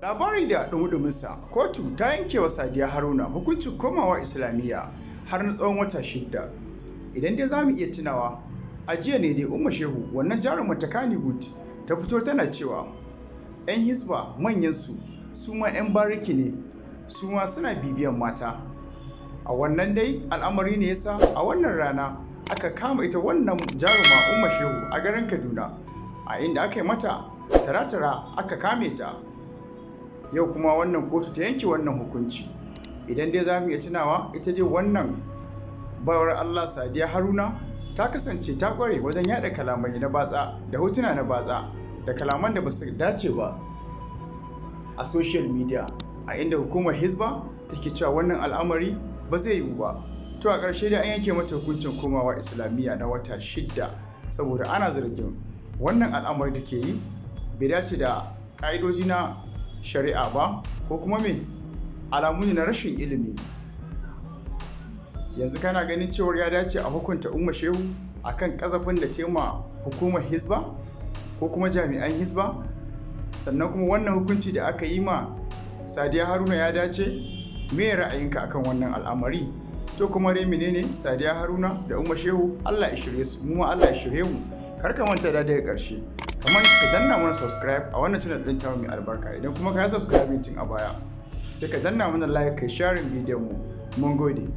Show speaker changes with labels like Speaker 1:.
Speaker 1: Labari da ɗumi-ɗuminsa, kotu ta yanke wa Sadiya Haruna hukuncin komawa Islamiyya har na tsawon wata 6. Idan dai za mu iya tunawa, a jiya ne dai Umma Shehu, wannan jarumar ta Kannywood, ta fito tana cewa 'yan Hisba manyansu su ma 'yan bariki ne, su ma suna bibiyan mata. A wannan dai al'amari ne yasa a wannan rana aka kama ita wannan jaruma Umma Shehu a garin Kaduna, a inda aka yi mata tara-tara aka kame ta. Yau kuma wannan kotu ta yanke wannan hukunci. Idan dai za mu iya tunawa, ita dai wannan baiwar Allah Sadiya Haruna ta kasance ta kware wajen yada kalamai na batsa da hotuna na batsa da kalaman da ba su dace ba a social media, a inda hukumar Hisba take cewa wannan al'amari ba zai yiwu ba. To, a ƙarshe dai an yanke mata hukuncin komawa Islamiyya na wata 6, saboda ana zargin wannan al'amari da ke yi bai dace da ƙa'idoji na shari'a ba, ko kuma me alamu ne na rashin ilimi. Yanzu kana ganin cewar ya dace a hukunta Umma Shehu akan kazafin da tema hukumar Hisba ko kuma jami'an Hisba? Sannan kuma wannan hukunci da aka yi ma Sadiya Haruna ya dace? Me ra'ayinka akan wannan al'amari? To, kuma dai menene, Sadiya Haruna da Umma Shehu, Allah ya shirye su, mu ma Allah ya shirye mu. Kar ka manta da daga ƙarshe kamar ka danna mana subscribe a wannan channel ɗin tamu mai albarka. Idan kuma ka yi subscribe tun a baya, sai ka danna mana like, kai sharing bidiyon mu. Mun gode.